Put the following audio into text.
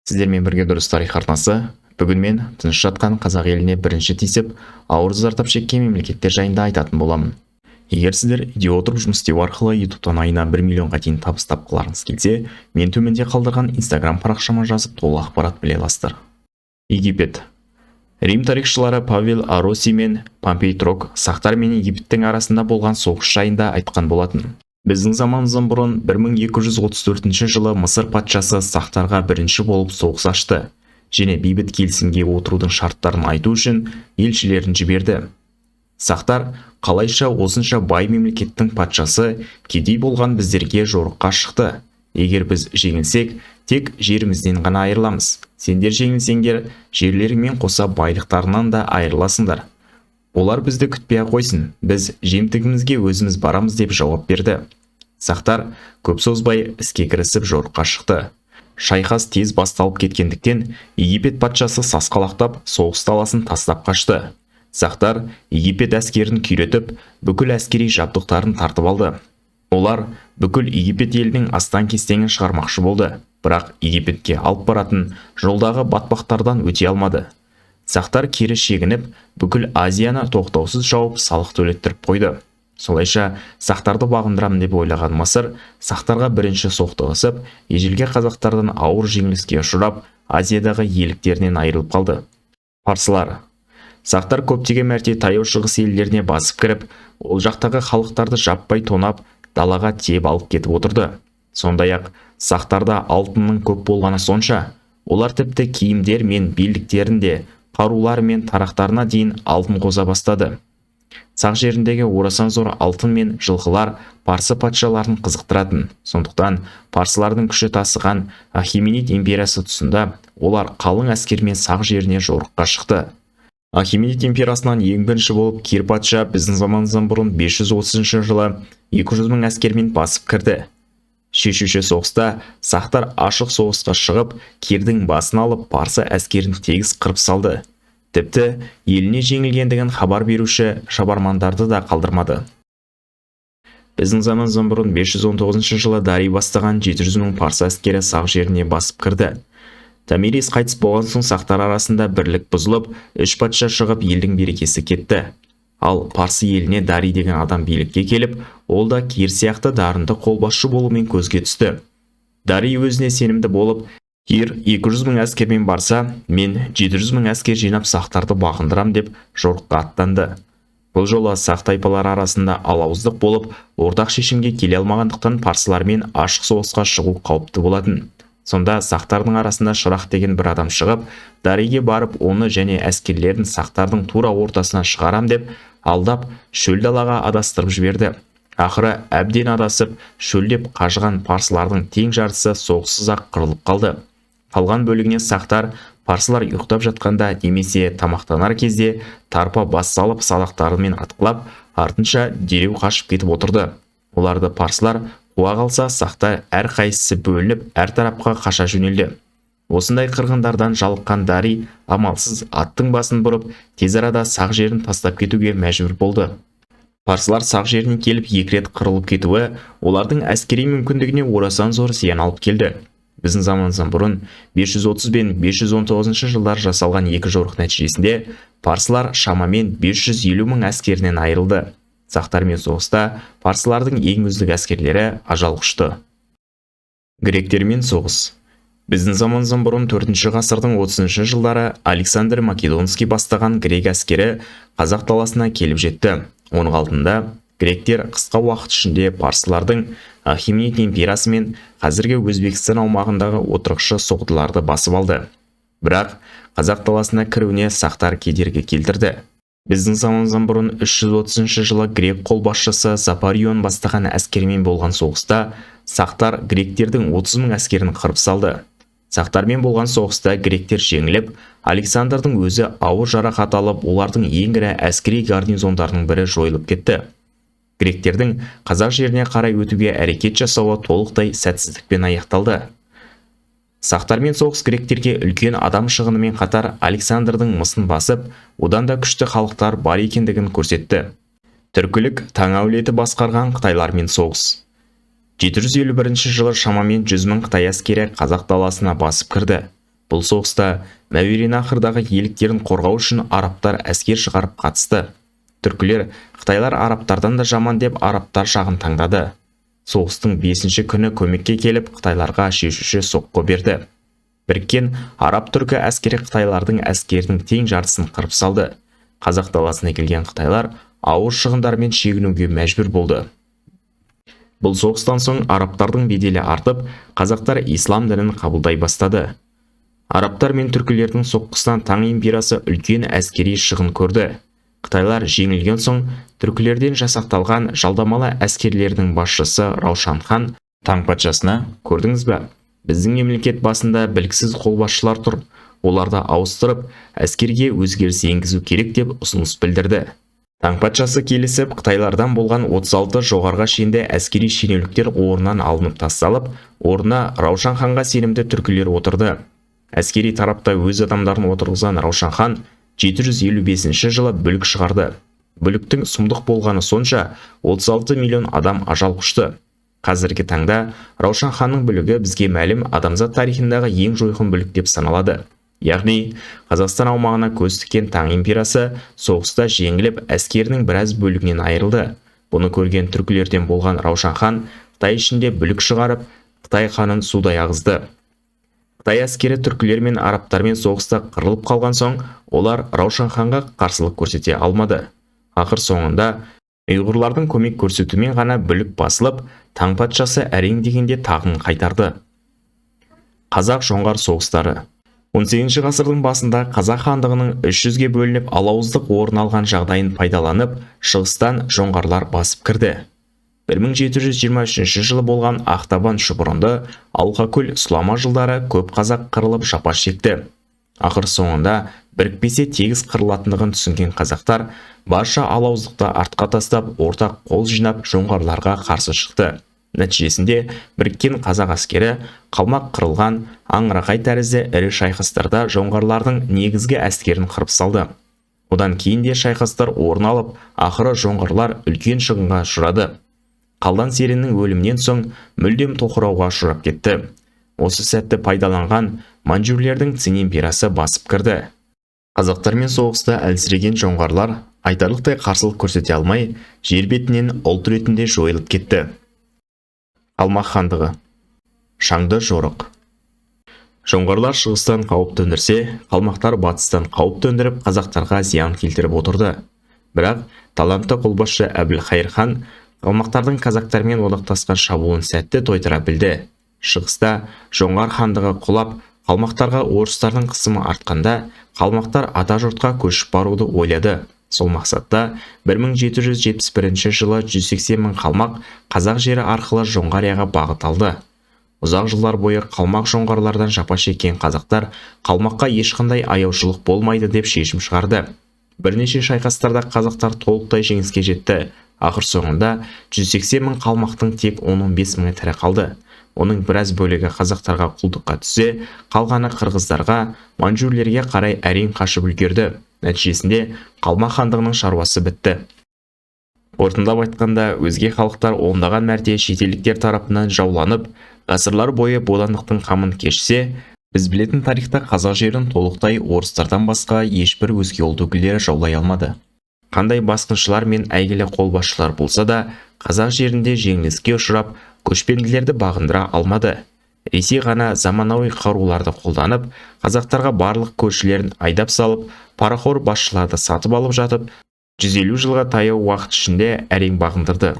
Сіздермен бірге Дұрыс тарих арнасы. Бүгін мен тыныш жатқан қазақ еліне бірінші тиісіп, ауыр зардап шеккен мемлекеттер жайында айтатын боламын. Егер сіздер үйде отырып жұмыс істеу арқылы Ютубтан айына 1 миллионға дейін табыс тапқыларыңыз келсе, мен төменде қалдырған Инстаграм парақшама жазып, толық ақпарат біле аласыздар. Египет. Рим тарихшылары Павел Ороси мен Помпей Трок сақтар мен Египеттің арасында болған соғыс жайында айтқан болатын. Біздің заманымыздан бұрын 1234 жылы Мысыр патшасы сақтарға бірінші болып соғыс ашты және бейбіт келісімге отырудың шарттарын айту үшін елшілерін жіберді. Сақтар: «Қалайша осынша бай мемлекеттің патшасы кедей болған біздерге жорыққа шықты? Егер біз жеңілсек, тек жерімізден ғана айырыламыз. Сендер жеңілсеңдер, жерлеріңмен қоса байлықтарынан да айырыласыңдар. Олар бізді күтпей ақ қойсын, біз жемтігімізге өзіміз барамыз», – деп жауап берді. Сақтар көп созбай іске кірісіп, жорыққа шықты. Шайқас тез басталып кеткендіктен, Египет патшасы сасқалақтап, соғыс даласын тастап қашты. Сақтар Египет әскерін күйретіп, бүкіл әскери жабдықтарын тартып алды. Олар бүкіл Египет елінің астан-кестеңін шығармақшы болды, бірақ Египетке алып баратын жолдағы батпақтардан өте алмады. Сақтар кері шегініп, бүкіл Азияны тоқтаусыз жауып, салық төлеттіріп қойды. Солайша сақтарды бағындырамын деп ойлаған Мысыр сақтарға бірінші соқтығысып, ежелгі қазақтардан ауыр жеңіліске ұшырап, Азиядағы иеліктерінен айырылып қалды. Парсылар. Сақтар көптеген мәрте Таяу Шығыс елдеріне басып кіріп, ол жақтағы халықтарды жаппай тонап, далаға тиеп алып кетіп отырды. Сондай-ақ сақтарда алтынның көп болғаны сонша, олар тіпті киімдер мен белдіктерін де, қарулары мен тарақтарына дейін алтын қоса бастады. Сақ жеріндегі орасан зор алтын мен жылқылар парсы патшаларын қызықтыратын. Сондықтан парсылардың күші тасыған Ахименид империясы тұсында олар қалың әскермен Сақ жеріне жорыққа шықты. Ахименид империясынан ең бірінші болып Кир патша біздің заманымыздан бұрын 530 жылы 200 мың әскермен басып кірді. Шешуші соғыста сақтар ашық соғысқа шығып, Кирдің басын алып, парсы әскерін тегіс қырып салды. Тіпті еліне жеңілгендігін хабар беруші шабармандарды да қалдырмады. Біздің заманымыздан бұрын 519 жылы Дарий бастаған 700 мың парсы әскері Сақ жеріне басып кірді. Томирис қайтыс болған соң, сақтар арасында бірлік бұзылып, үш патша шығып, елдің берекесі кетті. Ал парсы еліне Дарий деген адам билікке келіп, ол да Кир сияқты дарынды қолбасшы болумен көзге түсті. Дарий өзіне сенімді болып, «Кир 200 мың әскермен барса, мен 700 мың әскер жинап, сақтарды бағындырам» деп жорыққа аттанды. Бұл жолы сақ тайпалары арасында алауыздық болып, ортақ шешімге келе алмағандықтан, парсылармен ашық соғысқа шығу қауіпті болатын. Сонда сақтардың арасында Шырақ деген бір адам шығып, Дарийге барып, оны және әскерлерін сақтардың тура ортасына шығарам деп алдап, шөл далаға адастырып жіберді. Ақыры әбден адасып, шөлдеп қажыған парсылардың тең жартысы соғыссыз-ақ қырылып қалды. Қалған бөлігіне сақтар парсылар ұйықтап жатқанда немесе тамақтанар кезде тарпа бас салып, садақтарымен атқылап, артынша дереу қашып кетіп отырды. Оларды парсылар қуа қалса, сақтар әрқайсысы бөлініп, әр тарапқа қаша жөнелді. Осындай қырғындардан жалыққан Дарий амалсыз аттың басын бұрып, тез арада Сақ жерін тастап кетуге мәжбүр болды. Парсылар Сақ жеріне келіп, екі рет қырылып кетуі олардың әскери мүмкіндігіне орасан зор зиян алып келді. Біздің заманымыздан бұрын 530 бен 519 жылдар жасалған екі жорық нәтижесінде парсылар шамамен 550 мың әскерінен айырылды. Сақтармен соғыста парсылардың ең үздік әскерлері ажал құшты. Гректермен соғыс. Біздің заманымыздан бұрын 4 ғасырдың 30 жылдары Александр Македонский бастаған грек әскері қазақ даласына келіп жетті. Оның алдында гректер қысқа уақыт ішінде парсылардың Ахименид империясы мен қазіргі Өзбекстан аумағындағы отырықшы соғдыларды басып алды. Бірақ қазақ даласына кіруіне сақтар кедергі келтірді. Біздің заманымыздан бұрын 330 жылы грек қолбасшысы Запарион бастаған әскермен болған соғыста сақтар гректердің 30 мың әскерін қырып салды. Сақтармен болған соғыста гректер жеңіліп, Александрдың өзі ауыр жарақат алып, олардың ең ірі әскери гарнизондарының бірі жойылып кетті. Гректердің қазақ жеріне қарай өтуге әрекет жасауы толықтай сәтсіздікпен аяқталды. Сақтармен соғыс гректерге үлкен адам шығынымен қатар Александрдың мысын басып, одан да күшті халықтар бар екендігін көрсетті. Түркілік Таң әулеті басқарған қытайлармен соғыс. 751 жылы шамамен 100 мың қытай әскері қазақ даласына басып кірді. Бұл соғыста Мәуереннахрдағы иеліктерін қорғау үшін арабтар әскер шығарып қатысты. Түркілер қытайлар арабтардан да жаман деп арабтар жағын таңдады. Соғыстың 5-ші күні көмекке келіп, қытайларға шешуші соққы берді. Біріккен араб-түркі әскері қытайлардың әскерінің тең жартысын қырып салды. Қазақ даласына келген қытайлар ауыр шығындармен шегінуге мәжбүр болды. Бұл соғыстан соң арабтардың беделі артып, қазақтар ислам дінін қабылдай бастады. Арабтар мен түркілердің соққысынан Таң империясы үлкен әскери шығын көрді. Қытайлар жеңілген соң түркілерден жасақталған жалдамалы әскерлердің басшысы Раушан хан Таң патшасына: «Көрдіңіз бе, біздің мемлекет басында біліксіз қолбасшылар тұр, оларды ауыстырып, әскерге өзгеріс енгізу керек», – деп ұсыныс білдірді. Таң патшасы келісіп, қытайлардан болған 36 жоғарғы шенді әскери шенеуніктер орнынан алынып тасталып, орнына Раушан ханға сенімді түркілер отырды. Әскери тарапта өз адамдарын отырғызған Раушан хан 755 жылы бүлік шығарды. Бүліктің сұмдық болғаны сонша, 36 миллион адам ажал құшты. Қазіргі таңда Раушан ханның бүлігі бізге мәлім адамзат тарихындағы ең жойқын бүлік деп саналады. Яғни Қазақстан аумағына көз тіккен Таң империясы соғыста жеңіліп, әскерінің біраз бөлігінен айырылды. Бұны көрген түркілерден болған Раушан хан Қытай ішінде бүлік шығарып, Қытай ханын судай ағызды. Қытай әскері түркілер мен арабтармен соғыста қырылып қалған соң, олар Раушан ханға қарсылық көрсете алмады. Ақыр соңында ұйғырлардың көмек көрсетуімен ғана бүлік басылып, Таң патшасы әрең дегенде тағын қайтарды. Қазақ-жоңғар соғыстары. 18 ғасырдың басында Қазақ хандығының 300-ге бөлініп, алауыздық орын алған жағдайын пайдаланып, шығыстан жоңғарлар басып кірді. 1723 жылы болған Ақтабан шұбырынды, Алқакөл сұлама жылдары көп қазақ қырылып жапа шекті. Ақыр соңында бірікпесе тегіс қырылатындығын түсінген қазақтар барша алауыздықты артқа тастап, ортақ қол жинап, жоңғарларға қарсы шықты. Нәтижесінде біріккен қазақ әскері қалмақ қырылған аңырақай тәрізді ірі шайқастарда жоңғарлардың негізгі әскерін қырып салды. Одан кейін де шайқастар орын алып, ақыры жоңғарлар үлкен шығынға ұшырады. Қалдан сереннің өлімінен соң мүлдем тоқырауға ұшырап кетті. Осы сәтті пайдаланған маньчжурлердің Цин империясы басып кірді. Қазақтармен соғыста әлсіреген жоңғарлар айтарлықтай қарсылық көрсете алмай, жер бетінен ұлт ретінде жойылып кетті. Қалмақ хандығы. Шаңды жорық. Жоңғарлар шығыстан қауіп төндірсе, қалмақтар батыстан қауіп төндіріп, қазақтарға зиян келтіріп отырды. Бірақ талантты қолбасшы Әбілхайыр хан қалмақтардың казактармен одақтасқан шабуылын сәтті тойтара білді. Шығыста Жоңғар хандығы құлап, қалмақтарға орыстардың қысымы артқанда, қалмақтар ата жұртқа көшіп баруды ойлады. Сол мақсатта 1771 жылы 180 мың қалмақ қазақ жері арқылы Жоңғарияға бағыт алды. Ұзақ жылдар бойы қалмақ жоңғарлардан жапа шеккен қазақтар қалмаққа ешқандай аяушылық болмайды деп шешім шығарды. Бірнеше шайқастарда қазақтар толықтай жеңіске жетті. Ақыр соңында 180 мың қалмақтың тек 10-15 мыңы тірі қалды. Оның біраз бөлігі қазақтарға құлдыққа түссе, қалғаны қырғыздарға, маньчжурлерге қарай әрең қашып үлгерді. Нәтижесінде Қалмақ хандығының шаруасы бітті. Қорытындылап айтқанда, өзге халықтар ондаған мәрте шетелдіктер тарапынан жауланып, ғасырлар бойы бодандықтың қамын кешсе, біз білетін тарихта қазақ жерін толықтай орыстардан басқа ешбір өзге ұлт өкілдері жаулай алмады. Қандай басқыншылар мен әйгілі қолбасшылар болса да, қазақ жерінде жеңіліске ұшырап, көшпенділерді бағындыра алмады. Ресей ғана заманауи қаруларды қолданып, қазақтарға барлық көршілерін айдап салып, парақор басшыларды сатып алып жатып, 150 жылға таяу уақыт ішінде әрең бағындырды.